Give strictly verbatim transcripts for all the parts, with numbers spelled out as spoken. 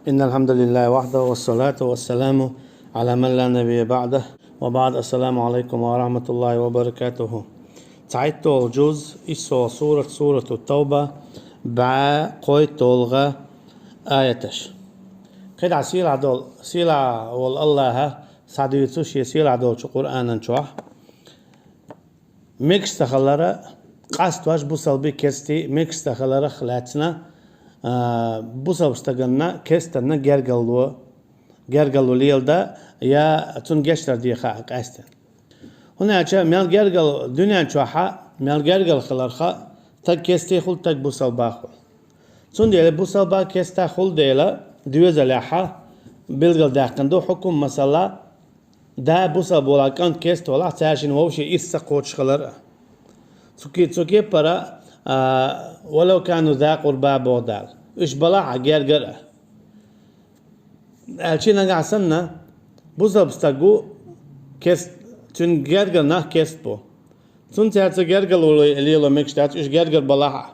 إن الحمد لله وحده والصلاة والسلام على من لا نبي بعده وبعد. السلام عليكم ورحمة الله وبركاته. ЦхьайтталгӀа жуз, иссалгӀа сурат, сурату Тавба, бӀаь кхойтталгӀа аяташ. КхидӀа сийлахь дола, сийлахь волу АллахӀа схьадуьйцу шен сийлахь долчу Къуръанан чохь. Мегаш ца хилар, къастош бусалби кести мегаш ца хиларх лаьцна, а, бусалба стаганна кестанна гергарло, гергарло леладан я цунна гечдар деха а къаьстина. ХӀунда аьлча мел гергал дуьнен чохь а, мел гергал хиларх а стаг кестехула, стаг бусалбахула. Цундела бусалба кестахула дела, доьзалехь а билгалдаьккхина ду хьукум, масала, да бусалба волахь, кӀант кеста волахь, цаьршинна вовшийн ирс ца кхочуш хилар а. Цу ке-, цу кепара, а, «ولو كانوا ذا قربى» боху Дала. Уьш балахь а гергар а. Аьлча нагахь санна, бусалба стаг ву кест, цуьнан гергара нах кест бу. Цунна цаьрца гергарло лело мегаш дац, уьш гергар балахь а.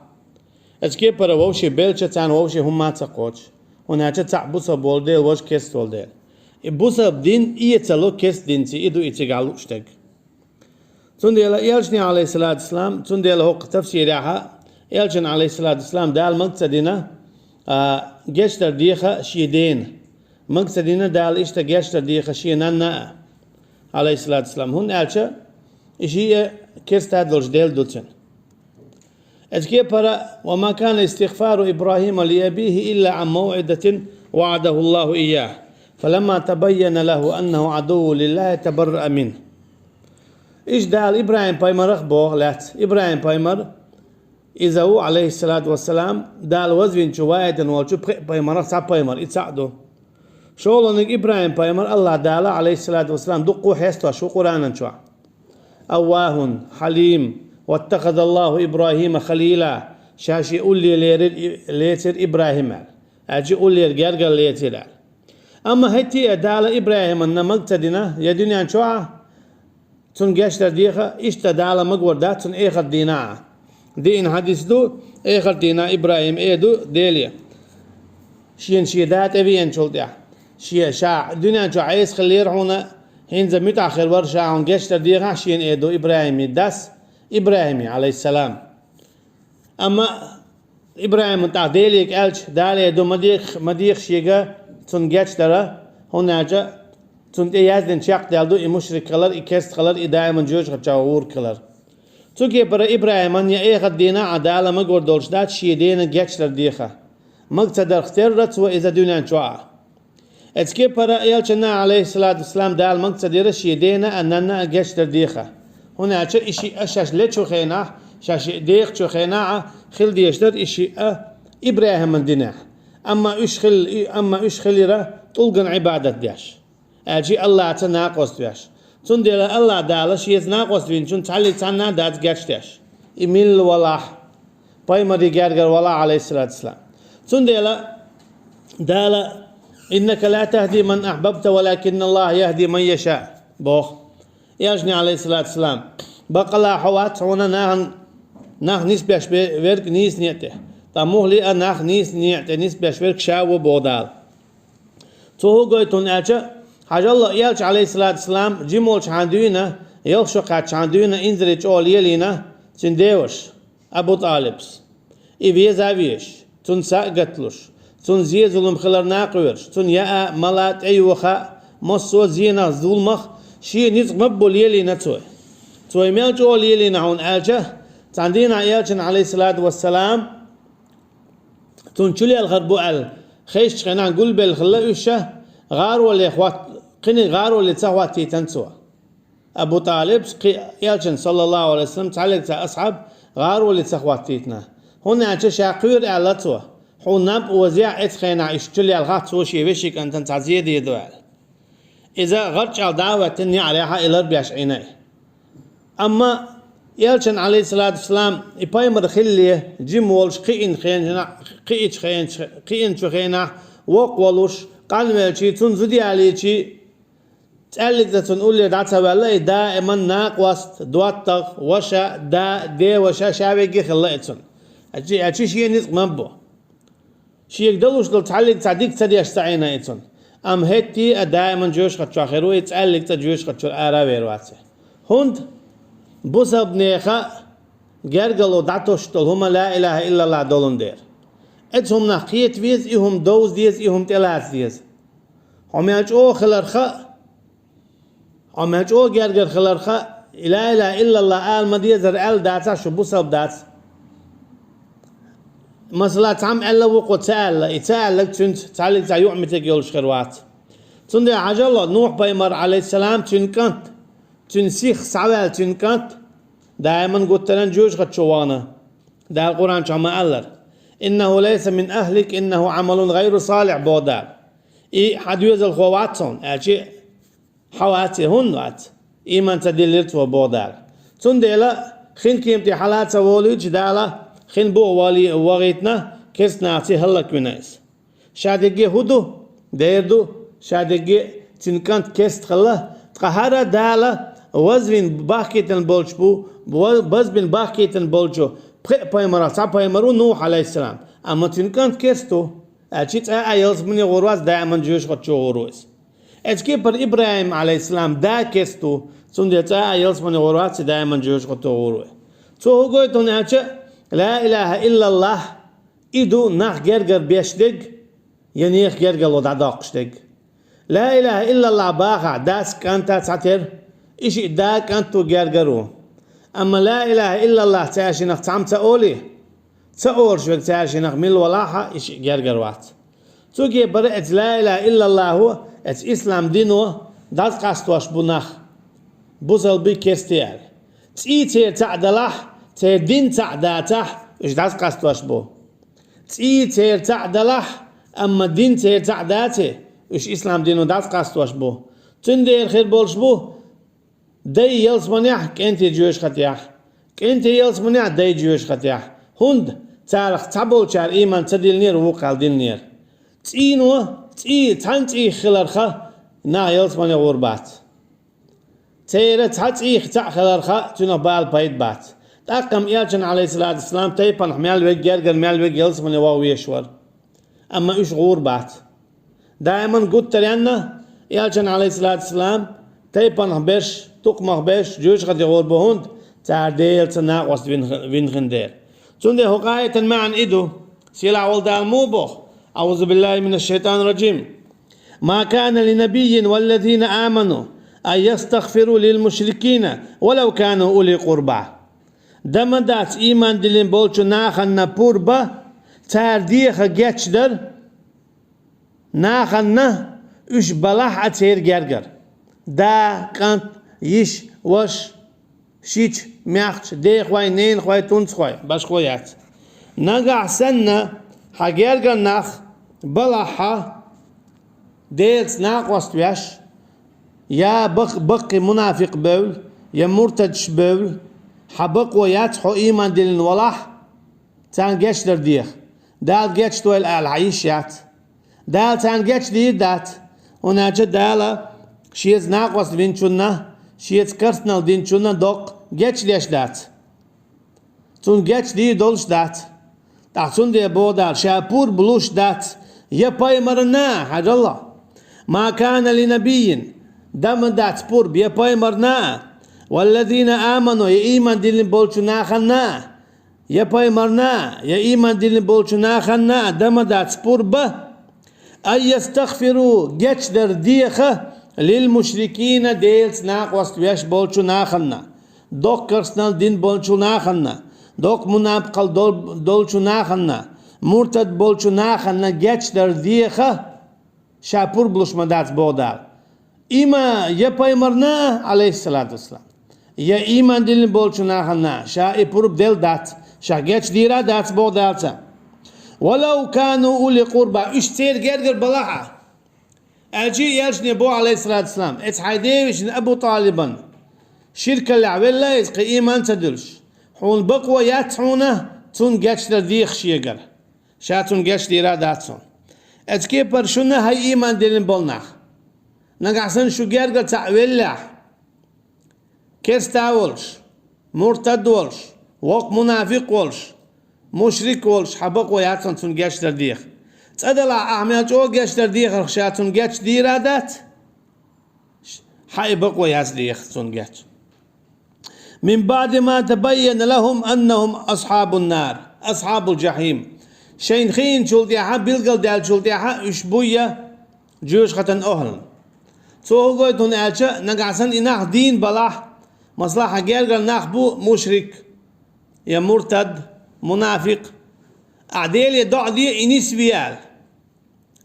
Оцу кепара вовшийн белча, царна вовшийн хӀумма а ца кхочуш. ХӀунда аьлча цхьаъ бусалба волу дела, важа кест волу дела. И бусалба дин эцало кест динца, и ду и цигахь лууш дерг. Цундела элчане, алейхиссалату вассалам, цундела хӀокху тафсирехь а, элчане, алейхиссалату вассалам, Дала мага ца дина, а, гечдар деха шен дена. Мага ца дина Дала иштта гечдар деха шен нанна а, алейхиссалату вассалам. ХӀунда аьлча и шиъ а кеста долуш дела ду цуьнан. Оцу кепара: «وما كان استغفار إبراهيم لأبيه إلا عن موعدة وعده الله إياه فلما تبين له أنه عدو لله تبرأ منه». Иштта Дала ИбрахӀим-пайхамарах боху лаьцна. ИбрахӀим-пайхамар, иза ву, алейхиссалату вассалам, Дала вазвинчу ваийтина волчу пхеа пайхамарах цхьа пайхамар, и цхьаъ ду. ШолгӀаниг ИбрахӀим-пайхамар АллахӀ Дала, алейхиссалату вассалам, дуккха а хестош ву Къуръанан чохь. «أواه حليم واتخذ الله إبراهيم خليلا». Ша шен улле лерира и-, лецира ИбрахӀим аьлла. Аьлча уллера гергара лецира аьлла. Амма хӀетте а Дала ИбрахӀиманна мага ца дина, я дуьнен чохь а цунна гечдар деха, иштта Дала магор дац цунна эхарт дийнахь а. Диъна хьадис ду, эхарт дийнахь ИбрахӀима эр ду Деле. Шена шен да тӀевеанчул тӀаьхьа. Шен ша дуьнен чохь Ӏеса хиллера хьуна, хӀинца муьтӀахь хир вара ша хьуна гечдар дехахь, шена эр ду ИбрахӀиман дас, ИбрахӀиме, алейхиссалам. Амма ИбрахӀима тӀаккха Деле аьлча, Дала эр ду: «Ма деха, ма деха шега цунна гечдар, хӀунда аьлча цунна тӀе яздина чекхдаьлла ду и мушрик хилар, и кест хилар, и даиман жоьжахатича гӀур хилар». Цу кепара ИбрахӀиман я эхарт дийнахь а Дала магор долуш дац шен дена гечдар деха. Мага ца дарх терра цо иза дуьнен чохь а. Оцу кепара элчанна, алейхиссалату вассалам, Дала мага ца дира шен дена а, нанна а гечдар деха. ХӀунда аьлча и шиъ а шаьш лечу хенахь, шаьш дехачу хенахь а хила дезаш дара и шиъ а ИбрахӀиман динехь. Амма уьш хил-, и-, амма уьш хилира тӀулган Ӏибадат деш. Аьлча АллахӀца накъост веш. Цундела АллахӀ Дала шеца накъост винчун цхьаллиг цхьанна а дац гечдеш. И милла валахь, пайхамаран гергара валахь, алейхиссалату вассалам. Цундела Дала: «إنك لا تهدي من أحببت ولكن الله يهدي من يشاء», боху. Элчане, алейхиссалату вассалам: «Баккъала хьо вац хьуна нахана, нах нисбеш бе-, верг нийса некъа тӀе. Ткъа муххале а нах нийса некъа тӀе нисбеш верг ша ву», боху Дала. Цо хӀун гойту хьуна аьлча, хьажал, элча, алейхиссалату вассалам, жима волчхьана дуьйна, ялх шо кхаьччхьана дуьйна инзаре чӀогӀа лелийна цуьнан деваша, Абу ТӀалибас. И веза а везаш, цунна са а гаталуш, цунна зе-зулам хиларна а кхоьруш, цунна яа а, мала а, тӀеюха а, массо а зенах, зуламах шен ницкъ ма-ббу лелийна цо. Цо и мел чӀогӀа лелийна хьуна аьлча, цхьана дийнахь элчана, алейхиссалату вассалам, цунна чулелхар бу аьлла хезчу хенахь гулбелла хилла уьш, гӀароле хӀотт-, кхиниг гӀароле ца хӀоттийтина цо. Абу ТӀалибас кхин элчана, саллаллаху алейхи ва саллям, цхьаллиг цхьа асхьаб гӀароле ца хӀоттийтина. ХӀунда аьлча ша кхоьру аьлла цо: «Хьуна наб озехь, оцу хенахь уьш чулелхахь, цо шен вешин кӀантана цхьа зе дийр ду», аьлла. Иза гӀарчӀалла дӀа а хӀоьттина, неӀарехьа и лар беш Ӏийна и. Амма элчана, алейхиссалату вассалам, и пайхамар хилале, жима волуш кхиъна хенахь, кхиъчу хенахь, кхиъначу хенахь, воккха волуш, къанвелчий, цунна зуда ялийчий, цӀаьллиг дан цунна уллера дӀа ца ваьлла, и даиман накъост, доттагӀа, ваша, да, деваша, ша верг а хилла и цунна. Аьлча, аьлча шен ницкъ ма-ббу. Шега далуш долу цхьаллиг цхьа дика ца деш ца Ӏийна и цунна. Амма хӀетте а даиман жоьжахати чохь хир ву, и цхьаллиг цхьа жоьжахати чуьра ара а вер вац и. ХӀунда? Бусалбанеха гергарло дӀатосуш долу хӀума ла илаха иллаллах долун дера. Оцу хӀуманах кхета веза, и хӀума довза деза, и хӀума тӀелаца деза. Хьо мел чӀогӀа хиларх а, хьо мел чӀогӀа гергара хиларх а, ла илаха иллаллах ала ма дезара аьлла дацахь, шу бусалба дац. Масала, цхьамма аьлла вукхо ца аьлла, и ца аьлларг цуьнца цхьаллиг цхьа юкъаметтиг йолуш хир вац. Цундела хьажал, Нухь-пайхамар, алейхиссалам, цуьнан кӀант, цуьнан сих схьаваьлла цуьнан кӀант, даиман гуттаренна жоьжахати чу вахана. Дала Къуръан чохь ма-аллара: «Иннаху лайса мин ахлик, иннаху Ӏамалун гӀайру салихь», – боху Дала. И хьан доьзалхо вац хьуна, аьлча хьан вац и, хӀунда вац? Ийман ца диллира цо, боху Дала. Цундела хин кеман тӀе хьала ца волуьйтуш Дала хин буха вали-, вахийтина, керста нахаца хӀаллаквина иза. Ша дерриге хӀун ду? Дера ду, ша дерриге цуьнан кӀант керста хилла, ткъа хӀара Дала вазвина бахкийтина болчу бу, базбина бахкийтина болчу пхеа пайхамарах цхьа пайхамар ву Нухь, алейхиссалам, амма цуьнан кӀант керста ву, аьлча цкъа а ялсамане гӀур вац, даиман жоьжахати чу гӀур ву иза. Эцу кепара ИбрахӀим, алейхиссалам, да керста ву, цундела цкъа а ялсамане гӀур вац, даиман жоьжахати гӀур ву. Цо хӀун гойту хьуна аьлча, ла илаха иллаллах, и ду нах гергара беш дерг, я нехан гергарло дӀадоккхуш дерг. Ла илаха иллаллах бахахь, дас кӀанта цхьатера, и шиъ да кӀант ву, гергара ву. Амма ла илаха иллаллах цаьршинах цхьамма ца олий, ца олуш верг цаьршинах мила валахь а, и шиъ гергара вац. Цуьнан кепара эцу ла илаха иллаллахо, эцу ислам дино дӀасакъастош бу нах, бусалбий, керстий аьлла. ЦӀий церан цхьаъ далахь, церан дин цхьаъ дацахь, уьш дӀасакъастош бу. ЦӀий церан цхьаъ далахь, амма дин церан цхьаъ дацахь, уьш ислам дино дӀасакъастош бу. Цундела хир болуш бу дай ялсаманехь, кӀентий жоьжахатехь, кӀентий ялсаманехь, дай жоьжахатехь. ХӀунда? Царах цхьаболчара ийман ца диллинера, вукхара диллинера. ЦӀийно, цӀий, цхьана цӀийх хиларх а нах ялсамане гӀур бац. Церан цхьа цӀийх цхьаъ хиларх а цуьнах бала пайда бац. ТӀаккха-м элчанна, алейхиссалату вассалам, тайпанах мел верг, гергара мел верг ялсамане ваха везаш вара. Амма уьш гӀур бац. Даиман гуттаренна элчанна, алейхиссалату вассалам, тайпанах берш, тукхамах берш жоьжахати гӀур бу, хӀунда? Цара Делаца накъост вин-, вина хин дера. Цундела хӀокху аятан маьӀна и ду: Сийлахь волу Дала муха боху? Аузу биллахи минаш шайтанир раджим. «Ма кана ли набиййин валлазина аману ан ястагфиру лил мушрикина, валав кану ули къурба». Дан ма дац ийман диллина болчу нахана пурба, цара деха гечдар нахана, уьш балахь а церан гергара. Да, кӀант, йиш, ваша, шича, маьхча, дехой, ненахой, тунцахой, башхо яц. Нагахь санна хьан гергара нах балахь а, Делаца накъост веш, я бак-, баккхий мунафикъ бевлла, я муртадаш бевлла, хьан бакъо яц хьо ийман диллина валахь, царна гечдар деха. Дала гечдойла ала хьан йиш яц. Дала царна гечдийр дац, хӀунда аьлча Дала Шеца накъост винчунна, Шеца керстанал динчунна доккха гечдеш дац. Цунна гечдийр долуш дац. ТӀаккха цундела боху Дала, ша пурба луш дац я пайхамарна, хьажал, «Ма кана ли набиййин», дан ма дац пурба я пайхамарна, «валлазина аману», я ийман диллина болчу нахана, я пайхамарна, я ийман диллина болчу нахана дан ма дац пурба, «ан ястагфиру», гечдар деха, «лил мушрикина», Делаца накъост веш болчу нахана, доккха керстанал дин болчу нахана, доккха мунапкъал дол-, долчу нахана, муртад болчу нахана гечдар деха, ша пурба луш ма дац, боху Дала. Има я пайхамарна, алейхиссалату вассалам, я ийман диллина болчу нахана ша и пурба делла дац, ша гечдийр а дац, боху Дала царна. «Валав кану ули къурба», уьш церан гергара балахь а. Аьлча а элчане боху, алейхиссалату вассалам, эцу хьайн девешин Абу ТӀалибан ширкаллехь велла иза, кхин ийман ца дуьллуш. Хьуна бакъо яц хьуна цунна гечдар деха шегара. Ша цунна гечдийр а дац хьуна. Эцу кепара шуна, хӀай ийман диллина болу нах, нагахь санна шу гергара цхьаъ веллехь, керста волуш, муртад волуш, воккха мунафикъ волуш, мушрик волуш, хьан бакъо яц хьуна цунна гечдар деха. Цкъа делахь ахь мел чӀогӀа гечдар дехарх ша цунна гечдийр а дац, хьан и бакъо яц дехар цунна геч. من بعد ما تبين لهم أنهم أصحاب النار، أصحاب الجحيم. Шайна хиъначул тӀаьхьа, билгалдаьллачул тӀаьхьа уьш буй жоьжахатан охӀлан. Цо хӀун гойту хьуна аьлча, нагахь санна и нах дийна балахь, масала, хьан гергара нах бу мушрик, я муртад, мунафикъ, ахь Деле доӀа де, и нисве аьлла.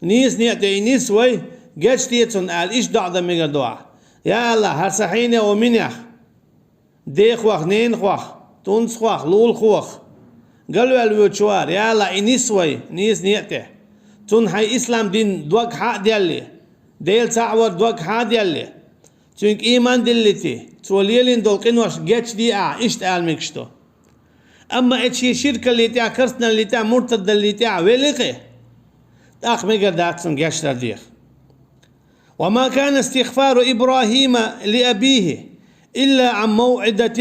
Нийса некъа тӀе и нисвой, гечде цунна аьлла, иштта доӀа дан мегар ду ахь: «Я АллахӀ, хӀара сан хьенех, вон минех, дехох, ненахох, тунсахох, лулахох, галваьлла воьдуш вар, я АллахӀ, и нисвой нийса некъа тӀе. Цунна хьайн ислам дин дог хьа а делле, Дела цхьаъ вар дог хьа а делле, цуьнга ийман диллийта, цо лелийна долу къинош гечде ахь», иштта ала мегаш ду. Амма эцу шен ширкаллий тӀехь, керстаналлий тӀехь, муртадаллий тӀехь велли кхин, тӀаккха мегар дац цунна гечдар деха. وما كان استغفار إبراهيم لأبيه إلا عن موعدة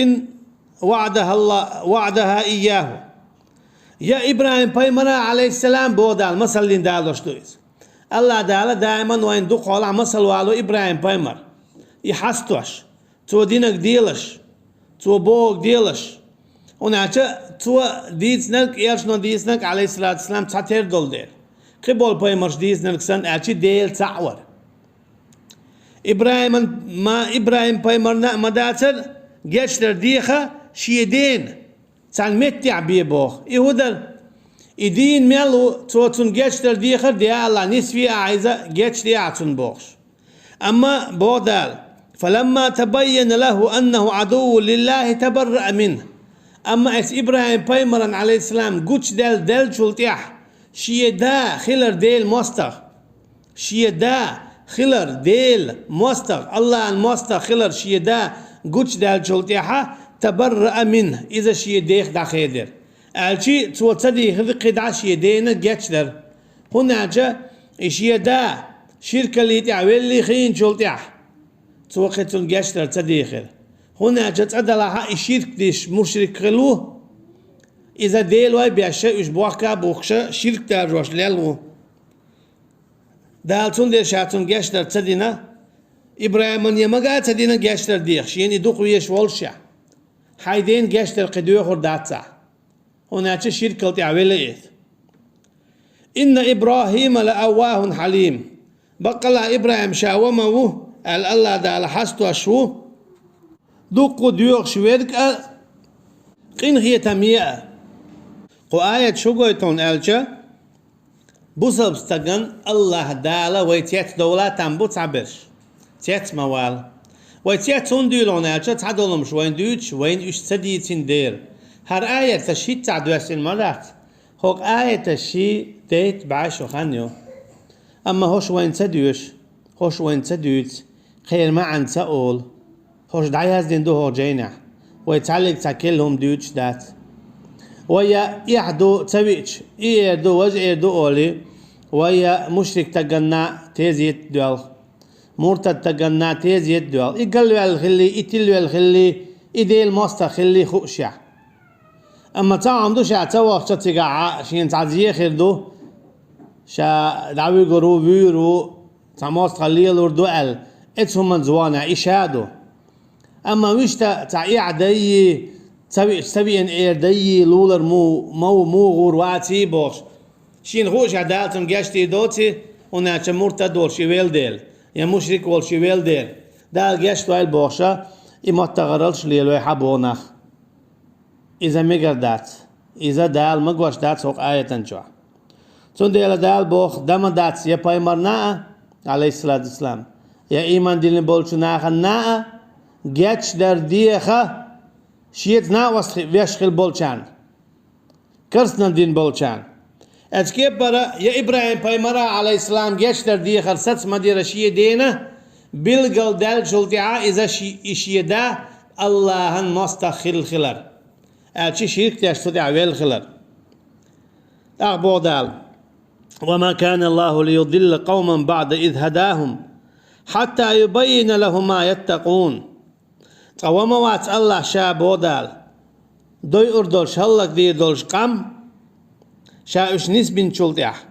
وعدها الله، وعدها إياه. Я ИбрахӀим-пайхамара, Ӏалайхиссалам, боху Дала, масаллин далош ду иза. АллахӀ Дала даиман вайна дукха хьолахь масал вало ИбрахӀим-пайхамар. И хьастош, цо динарг делаш, цо бохург делаш. ХӀунда аьлча цо дийцинарг, элчано дийцинарг, Ӏалайхиссалату вассалам, цхьатера долу дела. Кхиболу пайхамарш дийцинарг санна, аьлча Дела цхьаъ вара. ИбрахӀиман ма, ИбрахӀим-пайхамарна а ма дацара гечдар деха шен дена, цхьана меттехь бен боху. И хӀун дара? И дийна мел ву, цо цунна гечдар дехар де, я АллахӀ, нисве ахь иза, гечде ахь цунна бохуш. Амма боху Дала: فلما تبين له أنه عدو لله تبرأ منه. Амма эцу ИбрахӀим-пайхамаран, Ӏалайхиссалам, гучудаьлла деллачул тӀаьхьа шен да хилар Делан мостагӀа, шен да хилар Делан мостагӀа, АллахӀан мостагӀа хилар шен да гучудаьллачул тӀаьхьа, تبرأ منه, иза шен дех дӀахедира. Аьлчи цо ца дийхира кхидӀа шен дена гечдар. ХӀунда аьлча и шен да ширкаллий тӀехь велли хиъначул тӀаьхьа цо кхин цунна гечдар ца дийхира. ХӀунда аьлча цкъа делахь а и ширк деш мушрик хилла ву. Иза делой беш, уьш бохка а бухкуш, ширк даржош лелла ву. Дала цундела ша цунна гечдар ца дина, ИбрахӀиман я мага а ца дина гечдар деха, шена и дукха везаш воллушехь. Хьайн дена гечдар кхин доьхур дац ахь. ХӀунда аьлча ширкал тӀехь велла иза. إن إبراهيم لأواه حليم. Баккъалла ИбрахӀим ша ва ма ву, аьлла, АллахӀ Дала хьастош ву, дуккха доьхуш верг а, къинхетаме а. Кху аят шу гойту хьуна аьлча, бусалба стаган АллахӀ Дала вай цецдовла там бу цхьаберш. Цец ма вала. Вай цец хӀунда дуьйлу хьуна аьлча, цхьадолу хӀумаш вайна дуьйцуш, вайна уьш ца дийцина дера. ХӀара аяташ хӀинццехь доьссина ма дац. ХӀокху аяташ ший дайта бӀе шо хан ю. Амма хӀорш вайна ца доьшу, хӀорш вайна ца дуьйцу, кхеран маьӀна ца олу. ХӀорш дӀаяздина ду хӀокху жайнехь. Вай цхьаллиг цхьа керла хӀума дуьйцуш дац. Вай я эхь ду ца виъча, и эр ду, важа эр ду олий, вай я мушрик стаганна тезет доьлху, муртад стаганна тезет доьлху. И галваьлла хилли, и тилвелла хилли, и Делан мостагӀа хилли хуушехь. Амма цхьа хӀума ду, ша ца вахча цигахь а шена цхьа зе хир ду, ша дӀавуьгур ву, вуьйр ву, цхьа мостагӀалла лелур ду аьлла, эцу хӀуманца вахана и ша ду. Амма вуьшта цхьа эхь даййий, ца виъча ца веана эр даййий, лулар му-, ма ву, муха гӀур ваций бохуш, шена хуушехь Дала цунна гечдийр доций, хӀунда аьлча муртад волуш и велла дела, я мушрик волуш и велла дела, Дала гечдойла бохуша, и маттахаралш лелой хьан боху нах. Иза мегар дац. Иза Дала магош дац хӀокху аятан чохь. Цундела Дала боху, дан ма дац я пайхамарна а, Ӏалайхиссалату вассалам, я ийман диллина болчу нахана а гечдар деха, шеца накъост хи-, веш хила болчарна, керстанан дин болчарна. Эцу кепара я ИбрахӀим-пайхамара, Ӏалайхиссалам, гечдар дехар саца ма дира шен дена, билгалдаьллачул тӀаьхьа иза ши-, и шен да АллахӀан мостагӀа хилла хилар. Аьлча ширк деш цу тӀехь велла хилар. ТӀаккха боху Дала: وما كان الله ليضل قوما بعد إذ هداهم حتى يبين لهم ما يتقون. Цкъа ва ма вац АллахӀ ша, боху Дала, дойур долуш, хӀаллакдийр долуш къам, ша уьш нисбинчул тӀаьхьа.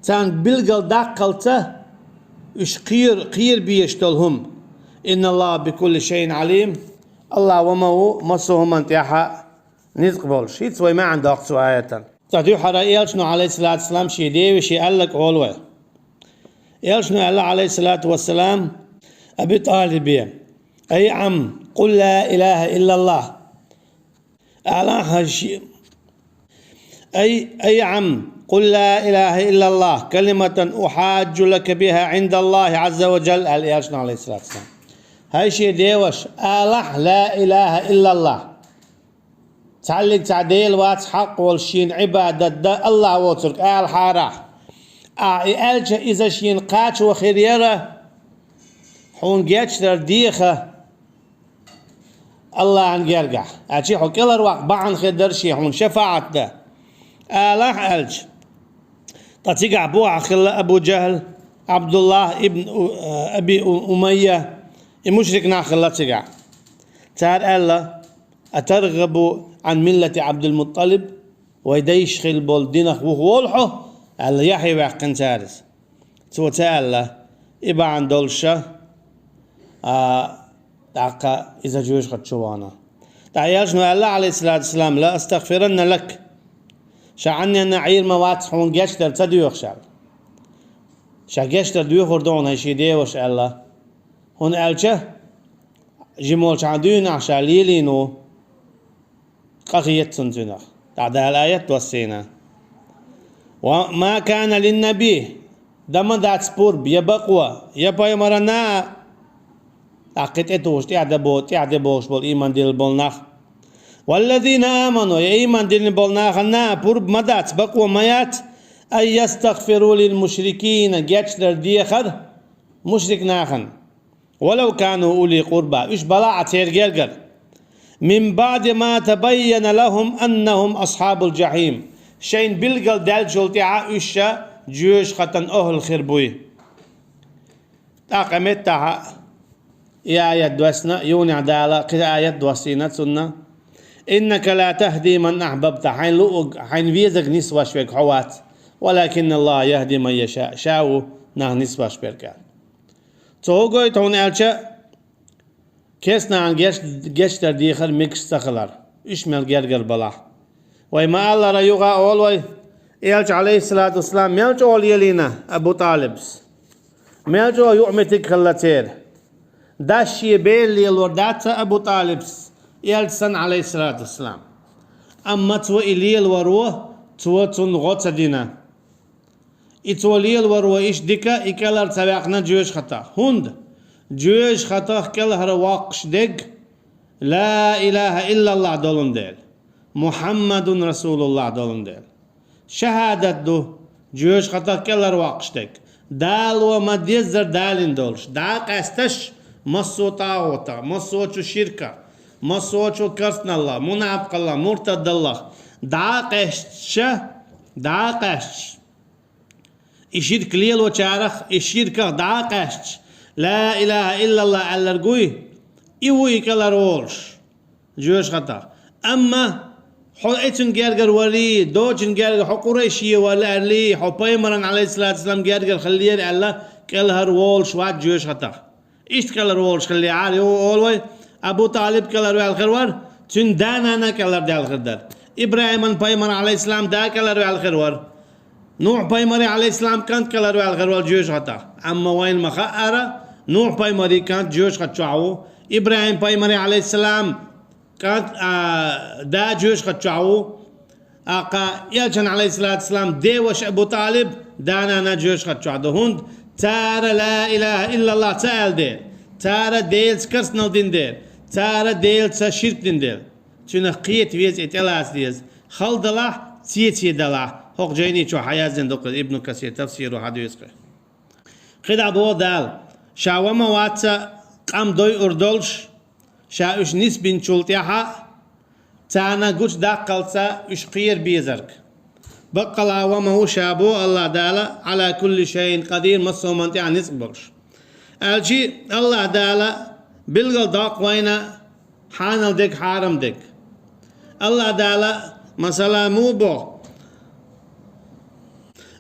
Царна билггал даккхалца уьш кхера, кхера безаш долу хӀума. «Инна Аллаха би кулли шайин Ӏалим». Аллах ва ма ву массо а хӀуманна тӀехь ницкъ болуш. ХӀинца вай маьӀна доккху цу аятан. Цкъа дуьххьара Элчано, Ӏалайхиссалату вассалам, шен деваше аьлларг олу вай. Элчано аьлла, Ӏалайхиссалату вассалам, Аби ТӀалибе: «Ай Ӏам, къул ла илаха иллаллах». Алахьа ши-, ай, ай Ӏам, къул ла илаха иллаллах, калиматан ухаджу лака биха Ӏиндаллахи Ӏазза ва джалла, аьлла Элчано, Ӏалайхиссалату вассалам. ХӀай шен деваш, алахь ла илаха иллаллах. Цхьаллиг цхьа Дела вац хьакъ волуш шена Ӏибадат дан Аллах воцург алахьарахь. Ахьа и аьлча, иза шена кхачо хир яра хьуна гечдар деха Аллахьан гергахь. Аьлча хьо кӀелхьарваккха бахьана хир дара шен хьуна шафаӀат дан. Алахь аьлча. Ткъа цигахь бухахь хилла Абу Джахьл, Абдуллах ибн У-, Аби У-, Умайя, и мушрик нах хилла цигахь. Цара аьлла: «Атаргъабу Ӏан миллати Абдулмутталиб? Вай дайша хилла болу динах вухаволу хьо?» — аьлла, яхье ваьккхина цара иза. Цо ца аьлла, и бахьана долуша, а, тӀаккха иза жоьжахати чу вахана. ТӀаккха Элчано аьлла, Ӏалайхиссалату вассалам: «Ла астагфиранна лак». Ша Ӏанненна Ӏийр ма вац хьуна гечдар ца доьхуш аьлла. Ша гечдар доьхур ду хьуна, хӀай шен деваш аьлла. ХӀунда аьлча жимолчхьана дуьйна ахь ша лелийна ву. Къа хета цунна цуьнах. ТӀаккха Дала аят доссийна: «Ва ма кана линнаби», дан ма дац пурба, я бакъо, я пайхамарана, тӀаккха тӀетухуш, тӀаьхьа де бо-, тӀаьхьа де бохуш болу ийман дилла болу нах. «Валлазина аману», я ийман диллина болу нахана пурба ма дац, бакъо ма яц, «ан ястагфиру лил мушрикина», гечдар дехар мушрик нахана. «Валав кану ули къурба», уьш балахь а церан гергара. «Мин баъди ма табайяна лахум аннахум асхьабул джахьим». Шайна билггал даьллачул тӀаьхьа уьш ша жоьжахатан охӀла хир буй. ТӀаккха меттахьа и аят доссийна, юханехь Дала кхин аят доссийна цунна: «Иннака ла тахди ман ахьбабта», хьайна луъург, хьайна везарг нисвеш верг хьо вац. «Валакинна Аллаха яхди ман яша», ша ву нах нисвеш верг аьлла. Цо хӀун гойту хьуна аьлча, керстанахана геч-, гечдар дехар мегаш ца хилар, уьш мел гергара балахь. Вай ма-аллара, юха а олу вай, Элча, Ӏалайхиссалату вассалам, мел чӀогӀа лелийна Абу ТӀалибс. Мел чӀогӀа юкъаметтиг хилла церан. Дас шен бер лелор дац Абу ТӀалибс, Элча санна, Ӏалайхиссалату вассалам. Амма цо и лелоро, цо цунна гӀо ца дина. И цо лелавар вай иштта дика, и кӀелхьара ца ваьккхина жоьжахатах. ХӀунда? Жоьжахатах кӀелхьара воккхуш дерг «Ла илаха иллаллах» долун дела, «Мухьаммадун Расулуллах» долун дела. ШахӀадат ду жоьжахатах кӀелхьара воккхуш дерг. Дало ма-деззара далийна долуш, дӀа а къаьсташ, массо а тӀагӀутах, массо а чу ширках, массо а чу керстаналлах, мунапкъаллах, муртадаллах, дӀа а къаьсташ, дӀа а къаьсташ. И ширк лелочарах, и ширках дӀа а къаьсташ, «Ла илаха иллаллах» аьлларг вуй, и ву и кӀелхьара волуш жоьжахатах. Амма хьо эцун гергара варий, доцун гергара, хьо къурайше вара аьллий, хьо пайхамаран, Ӏалайхиссалату вассалам, гергара хиллера аьлла, кӀелхьара волуш вац жоьжахатах. Иштта кӀелхьара волуш хиллехьара, юха олу вай, Абу ТӀалиб кӀелхьара ваьлла хир вара, цуьнан да-нана кӀелхьара даьлла хир дара. ИбрахӀиман пайхамар, Ӏалайхиссалам, да кӀелхьара ваьлла хир вара. Нухь пайхамаре, Ӏалайхиссалам, кӀант кӀелхьара ваьлла хир вара жоьжахатах. Амма вайна ма-хаъара, Нухь пайхамарий кӀант жоьжахати чохь ву, ИбрахӀим пайхамаре, Ӏалайхиссалам, кӀант, а, да жоьжахати чохь ву. Аккха Элчан, Ӏалайхиссалату вассалам, деваш Абу ТӀалиб да-нана жоьжахати чохь ду. ХӀунда? Цара «Ла илаха иллаллах» ца аьлла дела, цара Делаца керстанал дина дела, цара Делаца ширк дина дела. Цуьнах кхета веза, и тӀелаца деза. Хала далахь, цеций далахь. ХӀокху жайни чохь хьаяздина ду-кх иза, Ибн Касир тафсиро хьадуьйцу-кх. КхидӀа боху Дала: ша ва ма вац къам дойур долуш, ша уьш нисбинчул тӀаьхьа, царна гучудаккхалца уьш кхера безарг. Баккъала ва ма ву ша, боху Аллах Дала, «Ӏала кулли шайин къадир», массо а хӀуманна тӀехь ницкъ болуш. Аьлчи Аллах Дала билггал доккху вайна хьанал дерг, хьарам дерг. Аллах Дала, масала, муха боху: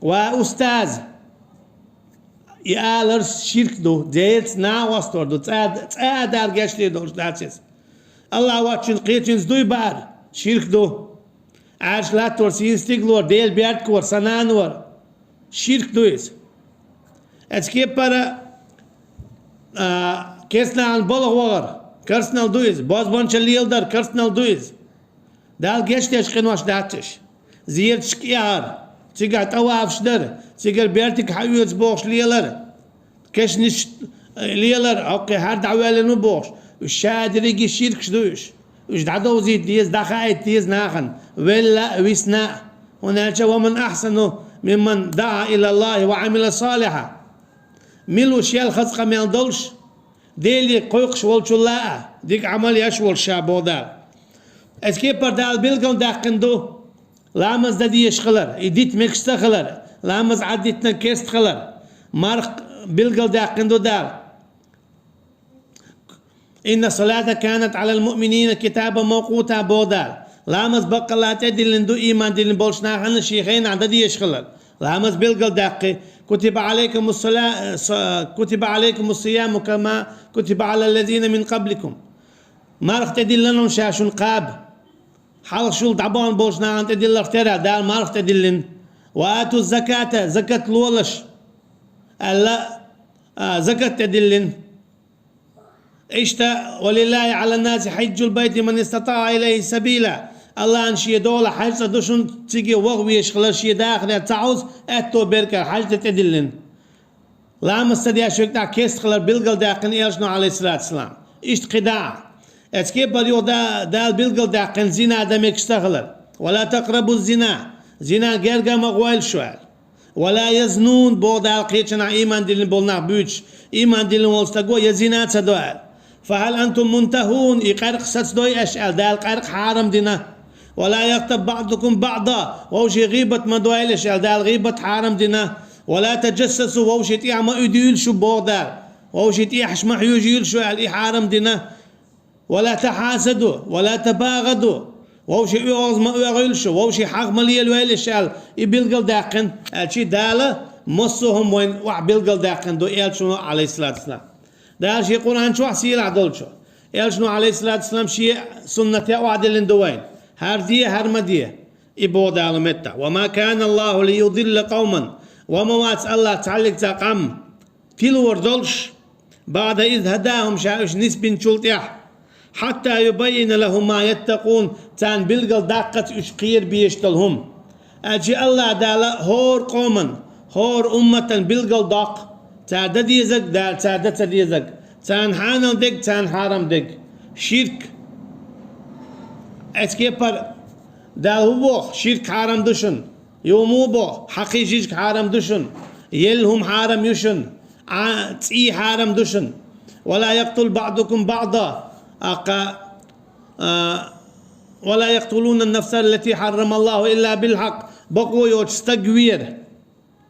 Ва устаз, и алар ширк ду, делаца наха хьостор ду, цӀа, цӀа а Дала гечдийр долуш дац иза. АллахӀ воцчуьнца кхечуьнца дуй баар, ширк ду. Ӏаьржа латтор, сийна стигалора, Дела беркат вар, сан нана вар, ширк ду иза. Оцу кеппара, а, керстаналлин балха вахар, керстаналла ду иза, бозбуунчалла леладар, керстаналла ду иза. Дала гечдеш къинош дац уьш. Зераташка эхьар, цигахь тӀавафаш дар, цигара бертиг хьаоьцу бохуш лелар, кешнаш лелар, хӀокху хӀара дӀавоьллина ву бохуш, уьш ша дерриге ширкаш ду уьш. Уьш дӀадовзийта деза, дӀахаийта деза нахана, велла а, висна а. ХӀунда аьлча: «Ва ман ахьсану мимман даӀа илаллахӀи ва Ӏамила салихьан». Мила ву шел хаза къамел долуш, Деле кхойкхуш волчул а, дика Ӏамал еш волуш ша, боху Дала. Оцу кепара Дала билгалдаьккхина ду ламаз дан дезаш хилар, и дита мегаш ца хилар, ламаз Ӏаддитинарг керста хилар. Марха билгалдаьккхина ду Дала: «Инна салата канат Ӏалал муъминина китабан мавкъута», боху Дала. Ламаз баккъалла тӀедиллина ду, ийман диллина болчу нахана шен хенахь дан дезаш хилар. Ламаз билгалдаьккхи: «Кутиба Ӏалайкумус сала-, са-, кутиба Ӏалайкумус сияму кама кутиба Ӏалал лазина мин къабликум». Марха тӀедиллина ду ша шуна кхаба, хьалхашкахула дӀабахана болчу нахана тӀедилларх тера Дала марха тӀедиллина. «Ва атуз заката», закат лолаш аьлла, а, закат тӀедиллина. Иштта: «Ва лиллахи Ӏалан наси хьиджул байти ман истатаӀа илайхи сабила». АллахӀан шен дола хьаьж цӀа ду шуна, цига ваха везаш хилар, шен дахарехь ца Ӏовза, аьтто берг а хьаьж дан тӀедиллина. Ламаз ца деш верг тӀаккха керста хилар билгалдаьккхина элчано, Ӏалайхиссалату вассалам. Иштта кхидӀа а. Оцу кепара юха да-, Дала билгалдаьккхина зина дан мегаш ца хилар. «Ва ла такърабуз зина». Зина герга а ма гӀойла шу аьлла. «Ва ла язнун», боху Дала, кхечанхьа ийман диллина болу нах буьйцуш, ийман диллина волу стаго я зина ца до аьлла. «Фа хьал антум мунтахун», и къаьркъа сацадой аша аьлла, Дала къаьркъа хьарам дина. «Ва ла ягътаб баӀдукум баӀда», вовшийн гӀийбат ма дойла аша аьлла, Дала гӀийбат хьарам дина. «Ва ла таджассасу», вовшийн тӀехь ма уьдийла шу, боху Дала. Вовшийн тӀехьаш ма хьоьжийла шу аьлла, и хьарам дина. «Ва ла тахьасаду, ва ла табагӀаду». Вовшийн оьгӀаз ма оьгӀийла шу, вовшийн хьагӀ ма лелайойла аша аьлла, и билгалдаьккхина, аьлча Дала массо а хӀума вайна охьа билгалдаьккхина ду элчано, Ӏалайхиссалату вассалам. Дала шен Къуръан чохь сийлахь долчу: Элчано, Ӏалайхиссалату вассалам, шен суннате охьадиллина ду вайна: хӀара де, хӀара ма де. И боху Дала меттахь: «وما كان الله ليضل قوما». Ва ма вац АллахӀ цхьаллиг цхьа къам тилор долуш, «بعد إذ هداهم», ша уьш нисбинчул тӀаьхьа, «حتى يبين لهم ما يتقون», царна билггал даккхаца уьш кхера безаш долу хӀума. Аьлча АллахӀ Дала хӀора къоман, хӀора умматан билггал доккху, цара дан дезаг, Дала цара дан ца дезаг, царна хьанал дерг, царна хьарам дерг. Ширк. Эцу кепара Дала хӀун боху? Ширк хьарам ду шуна. Юха муха боху? Хьакхин жижиг хьарам ду шуна. Елла хӀума хьарам ю шуна. Ӏа, цӀий хьарам ду шуна. «ولا يقتل بعضكم بعضا». Аккха, а, «ولا يقتلون النفس التي حرم الله إلا بالحق». Бакъо йоцуш стаг вера,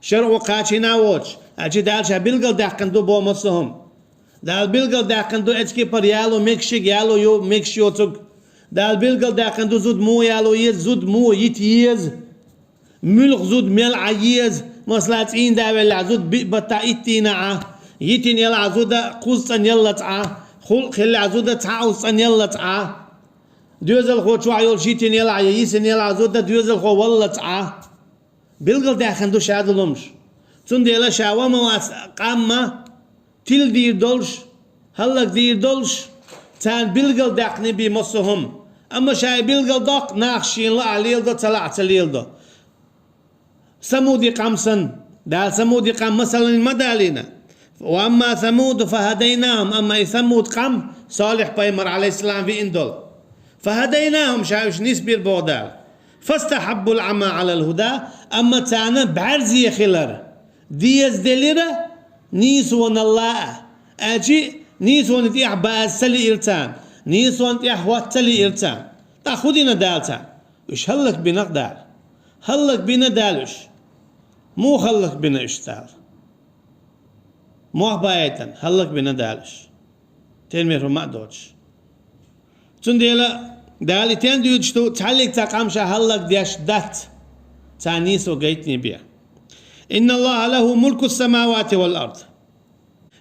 шарӀо кхачийна а воцуш. Аьлча Дала ша билггал даьккхина ду боху массо а хӀума. Дала билггал даьккхина ду эцу кепара яло мегаш ерг, яло йо-, мегаш йоцург. Дала билггал даьккхина ду зуда муха яло еза, зуда муха йита еза. Муьлха зуда мел Ӏа еза, масала, цӀийнда веллехь, зуда биъ баттахь итт дийнахь Ӏа, йитина елахь зуда кхузткъа цӀанъяллалц Ӏа, хӀуллакх хиллехь зуда цхьа кхузткъа цӀанъяллалц Ӏа. Доьзалхо чохь йолуш йитина елахь я йисина елахь зуда доьзалхо валлалц Ӏа. Билгалдаьккхина ду ша долу хӀумаш. Цундела ша ва ма вац къам а, тиладийр долуш, хӀаллакдийр долуш, царна билгалдаьккхина бен массо а хӀума. Амма ша и билгалдоккху, нах шена лаахь леладо, ца лаахь ца леладо. Самуди къам санна, Дала Самуди къам масалан ма далийна. «وأما ثمود فهديناهم», амма и Самуд къам, Салихь пайхамар, Ӏалайхиссалам, виъна долу. «فهديناهم», ша уьш нисбира боху Дала. «فاستحبوا العمى على الهدى», амма царна бӀаьрзе хилар деза делира нийсонал а. Аьлча нийсонан тӀехь база ца лиира царна, нийсонан тӀехь хӀотта ца лиира царна. ТӀаккха хӀун дина Дала царна? Уьш хӀаллакбина Дала. ХӀаллакбина Дала уьш. Муха хӀаллакбина уьш Дала? Мох баийтина хӀаллакбина Дала уьш. Тенмер хӀума а доцуш. Цундела Дала и тен дуьйцуш ду, цхьаллиг цхьа къам ша хӀаллакдеш дац, царна нийсо гайтине бен. «إن الله له ملك السماوات والأرض».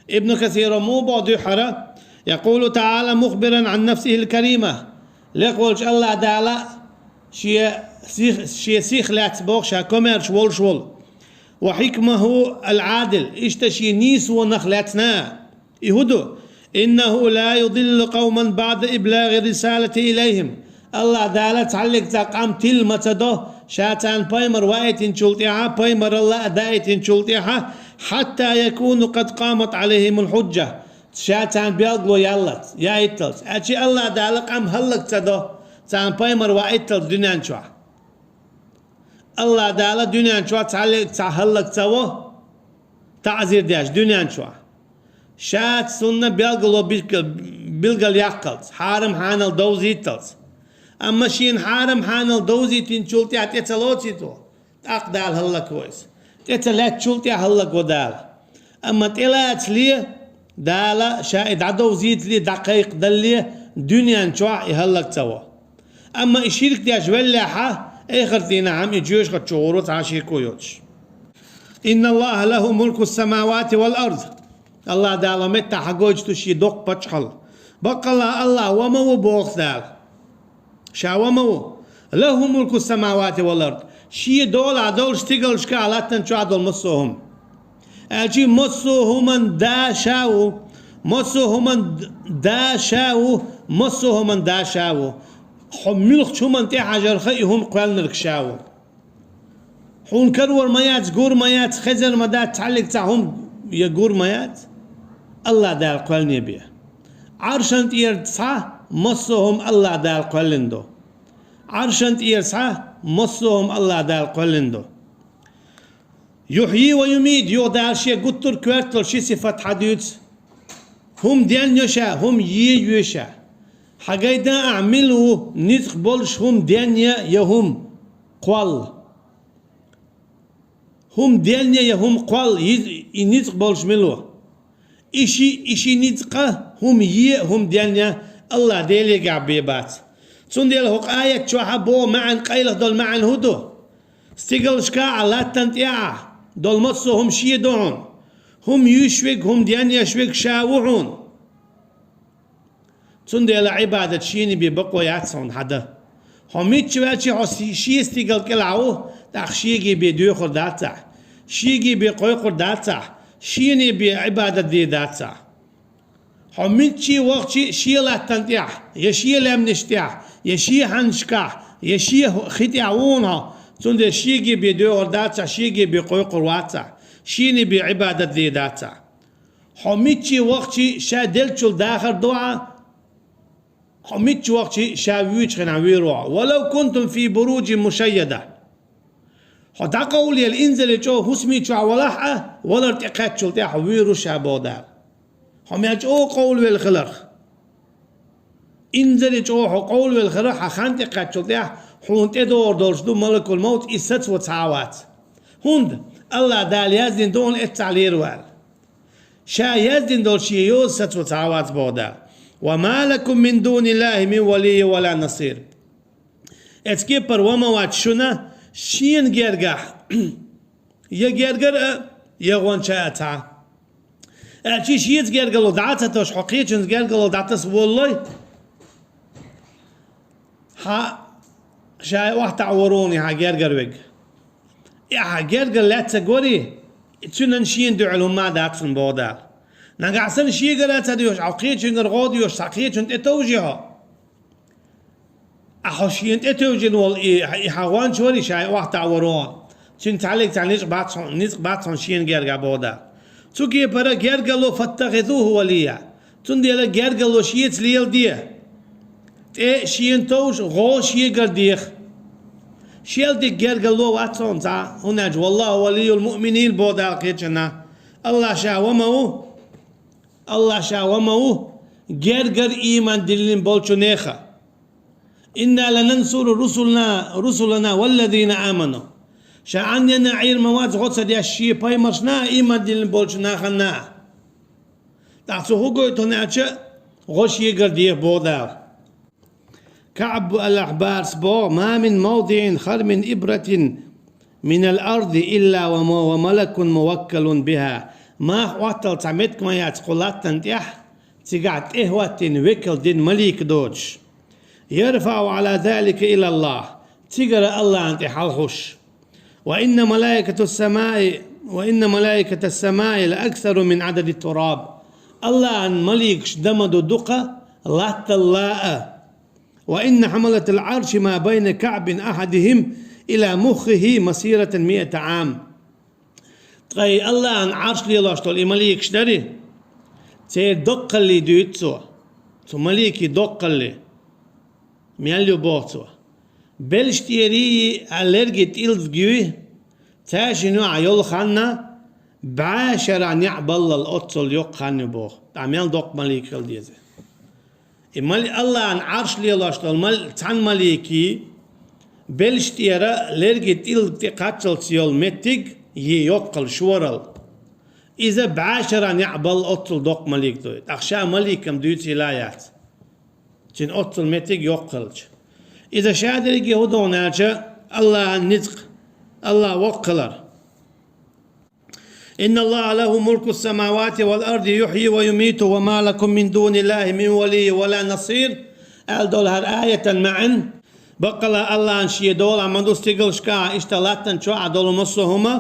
Ибн Касира муха боху дуьххьара: «يقول تعالى مخبرا عن نفسه الكريمة». Лекха волчу АллахӀ Дала шен сих, шен сих лаьцна боху, ша комаьрша волуш волу. «وحكمه العادل», иштта шен нийсонах лаьцна. И хӀун ду? «إنه لا يضل قوما بعد إبلاغ الرسالة إليهم». АллахӀ Дала цхьаллиг цхьа къам тилла ма ца до, ша царна пайхамар ваийтинчул тӀаьхьа, пайхамаралла а даийтинчул тӀаьхьа, «حتى يكون قد قامت عليهم الحجة». Ша царна билгало яллалц, яийталц. Аьлча АллахӀ Дала къам хӀаллак ца до, царна пайхамар ваийталц дуьнен чохь. АллахӀ Дала дуьнен чохь цхьаллиг цхьа хӀаллак ца во, таӀзир деш дуьнен чохь. Ша цунна билгало билгал, билгал яккхалц, хьарам-хьанал довзийталц. Амма шена хьарам-хьанал довзийтинчул тӀаьхьа тӀе ца лоцийта, тӀаккха Дала хӀаллак во иза. ТӀе ца лаьцначул тӀаьхьа хӀаллак во Дала. Амма тӀелацале, Дала ша и дӀадовзийтале, дӀакхайкхадалале, дуьнен чохь и хӀаллак ца во. Амма и ширк деш веллехьа, эхарт дийнахь-м и жоьжахати чу гӀур ву цхьа шеко йоцуш. «إن الله له ملك السماوات والأرض». АллахӀ Дала меттахь хьагойтуш ду шен доккха паччахьалла. Баккъалла АллахӀ ва ма ву боху Дала. Ша ва ма ву. «له ملك السماوات والأرض». Шен долахь долуш стигалшкахь, латтан чохь долу массо а хӀума. Аьлча массо а хӀуман да ша ву. Массо а хӀуман да ша ву. Массо а хӀуман да ша ву. Хьо муьлххачу хӀуманна тӀехьажарха и хӀума кхоьллинарг ша ву. Хьуна карор ма яц, гур ма яц, хезар ма дац, цхьаллиг цхьа хӀума я гур ма яц, АллахӀ Дала кхоьллине бен. Ӏаршан тӀера цхьа массо а хӀума АллахӀ Дала кхоьллина ду. Ӏаршан тӀера цхьа массо а хӀума АллахӀ Дала кхоьллина ду. «يحيي ويميت», юха Дала шен гуттар а коьрталла ши сифат хьадуьйцу. ХӀума денъю ша, хӀума ейю ша. Хьагайда ахь мила ву, ницкъ болуш хӀума денъя я хӀума кхолла. ХӀума денъя я хӀума кхолла, и, и ницкъ болуш мила ву? И ши, и ши ницкъа хӀума е а, хӀума денъя а АллахӀ Делегахь бен бац. Цундела хӀокху аят чохь а боху маьӀна, къайлаха долу маьӀна хӀун ду? Стигалшкахь а, латтан тӀехь а долу массо а хӀума шен ду хьуна. ХӀума юьйш верг, хӀума денъеш верг ша ву хьуна. Цундела Ӏибадат шена бе бакъо яц хьуна хьада. Хьо мичча ваьлча хьо си-, шен стигал кӀелахь ву, тӀаккха шега бе доьхур дацахь, шега бе кхойкхур дацахь, шена бе Ӏибадат де дацахь. Хьо мичча вахча шен латтан тӀехь, я шен лаьмнаш тӀехь, я шен хьаннашкахь, я шен хи тӀехь ву хьуна хьо, цундела шега бе доьхур дацахь, шега бе кхойкхур вацахь, шена бе Ӏибадат де дацахь. Хьо мичча вахча ша деллачул дахар ду Ӏа, хьо мичча вахча ша вуьйчу хенахь вуьйр ву Ӏа. «ولو كنتم في بروج مشيدة». Хьо дӀакъовлаелла инзаре чӀогӀа хӀусаме чохь валахь а, валар тӀекхаьччул тӀаьхьа хьо вуьйр ву ша боху Дала. Хьо мел чӀогӀа къовлавелла хиларх. Инзаре чӀогӀа хьо къовлавелла хиларх, хьан хан тӀекхаьччул тӀаьхьа хьуна тӀедогӀур долуш ду малакул-мовт, иза сацо цхьа а вац. ХӀунда? АллахӀ Дала яздина ду хьуна эццахь лервала. Ша яздина долу шен йоза сацо цхьа а вац боху Дала. «وما لكم من دون الله من ولي ولا نصير». Эцу кепара ва ма вац шуна шена гергахь я гергара а, я гӀонча а цхьа. Аьлча шеца гергарло дӀа а ца тосуш, хьо кхечунца гергарло дӀатаса волалой? Хьан ша охьатаӀа варуни хьан гергара вега? И хьан гергара лаьцна вари, цуьнан шена дуьхьал хӀумма а дац хьуна боху Дала. Нагахь санна шегара а ца доьхуш, хьо кхечуьнгара гӀо а доьхуш, цхьа кхечунна тӀетовжи хьо? Ахьа хьо шена тӀетевжина волу и, и хьан гӀонча вари, ша охьатаӀа варуни? Цуьнан цхьаьллиг цхьа ницкъ бац хьуна, ницкъ бац хьуна шена гергахь боху Дала. Цу кепара гергарло «فاتخذوه وليا». Цундела гергарло шеца леладе. ТӀе шена товш, гӀо шегара деха. Шел дика гергарло вац хьуна цхьа, хӀунда аьлча «والله ولي المؤمنين» боху Дала кхечанна. АллахӀ ша ва ма ву, АллахӀ ша ва ма ву гергара ийман диллина болчу нехан. «إنا لننصر رسلنا، رسلنا والذين آمنوا». Ша Ӏанненна Ӏийр ма вац гӀо ца деш шен пайхамаршна а, ийман диллина болчу нахана а. ТӀаккха цо хӀун гойту хьуна аьлча, гӀо шегара деха боху Дала. КаӀб ал-Ахьбарс боху: «ما من موضع خلا من إبرة من الأرض إلا وم-، وملك موكل بها». Маха Ӏоттал цхьа меттиг ма яц кху латтана тӀехь, цигахь тӀехӀоттийна векал дина малик доцуш. «يرفع على ذلك إلى الله». Цигара АллахӀана тӀе хьалхуш. «وإن ملائكة السماء، وإن ملائكة السماء لأكثر من عدد التراب». АллахӀан маликаш дан ма ду дукха латталла а. «وإن حملة العرش ما بين كعب أحدهم إلى مخه مسيرة مائة عام». Ткъа и АллахӀан Ӏарш лелош долу и маликаш дарий, церан доккхаллий дуьйцу цо. Цу маликийн доккхаллий мел ю боху цо. Белш тӀерий а, лерги тӀилзгий, цаьршинна юкъахь йолу хан а бӀе шарахь неӀ баллал оццул йоккха хан ю боху. ТӀаккха мел доккха малик хила деза? И мал-, АллахӀан Ӏарш лелош долу мал-, цхьана маликийн белш тӀера лерги тӀилг тӀе кхаччалц йолу меттиг, и йоккхал шорал. Иза бӀе шарахь неӀ балла оццул доккха малик ду. ТӀаккха ша маликам дуьйцийла яц. Цуьнан оццул меттиг йоккха хилча. Иза ша дерриге хӀун ду хьуна аьлча, АллахӀан ницкъ, АллахӀ воккха хилар. «إن الله له ملك السماوات والأرض يحيي ويميت وما لكم من دون الله من ولي ولا نصير», аьлла долу хӀара аятан маьӀна. Баккъала АллахӀан шен долахь ма ду стигалшкахь, иштта латтана чохь а долу массо а хӀума,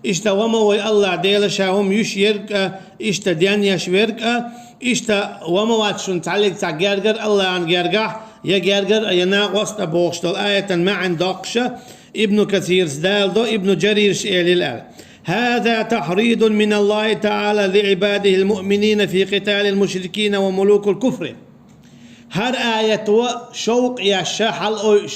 иштта ва ма вай АллахӀ Дела ша хӀума юьш ерг а, иштта денъеш верг а, иштта ва ма вац шуна цхьаьллиг цхьа гергар АллахӀан гергахь, я гергар а, я накъост а бохуш долу аятан маьӀна доккхуша, Ибну Касирс далдо, Ибну Жарирш элира аьлла: «هذا تحريض من الله تعالى لعباده المؤمنين في قتال المشركين وملوك الكفر». ХӀара аят ва шовкъ еш ша хьалаойуш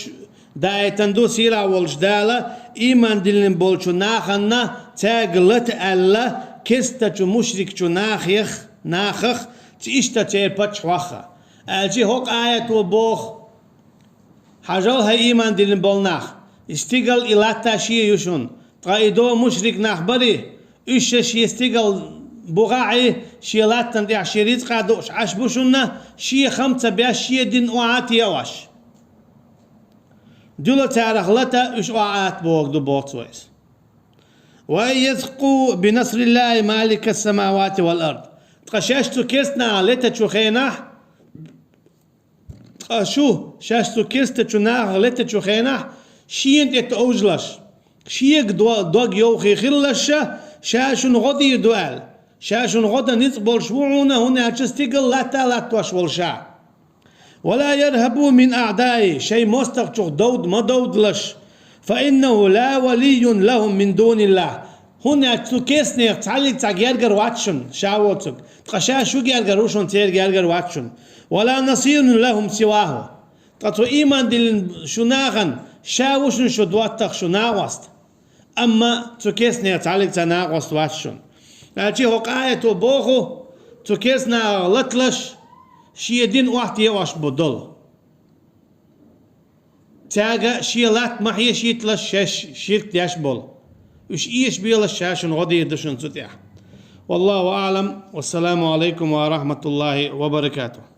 даийтан ду сийлахь волчу Дала, ийман диллина болчу нахана цаьрга лата аьлла, кестачу мушрикчу нахех, нахах, ци иштта церан паччахьох а. Аьлчи хӀокху аят ва боху: «Хьажал, хӀай ийман диллина болу нах, и стигал, и латта шен ю шуна, ткъа и до мушрик нах барий, уьш ша шен стигал бухахьий, шен латтана тӀехь шен рицкъа дууш Ӏаш бу шуна, шен хам ца беш, шен дин охьа а теӀош. Дуьла царах лата, уьш охьа атта бохург ду», боху цо иза. «وأن يثقوا بنصر الله مالك السماوات والأرض». Ткъа шаьш цу керстанаха летачу хенахь, А шу, шаьш цу керстачу нахах летачу хенахь, шена тӀе товжалаш, шега до-, дог йовхий хилалаш ша, ша шуна гӀо дийр ду аьлла. Ша шуна гӀо дан ницкъ болуш ву хьуна, хӀунда аьлча стигала латта а латтош волу ша. «ولا يرهبوا من أعدائي», шайн мостагӀчух довда ма довдалаш. «فإنه لا ولي لهم من دون الله». ХӀунда аьлча цу керстанех цхьаллиг цхьа гергара вац шуна, ша воцург. Ткъа ша шу гергара ву шуна, церан гергара вац шуна. «ولا نصير لهم سواه». Ткъа цу ийман диллина шу нахана ша ву шуна шу доттагӀа, шу накъост. Амма цу керстанех цхьаллиг цхьа накъост вац шуна. Аьлча хӀокху аято боху, цу керстанахах латалаш, шен дин охьатаӀош бу долу. Цаьрга шен латта ма хьешийталаш, шаьш ширк деш болу. Уьш эшабелаш ша шуна гӀо дийр ду шуна цу тӀехь. والله أعلم. والسلام عليكم ورحمة الله وبركاته.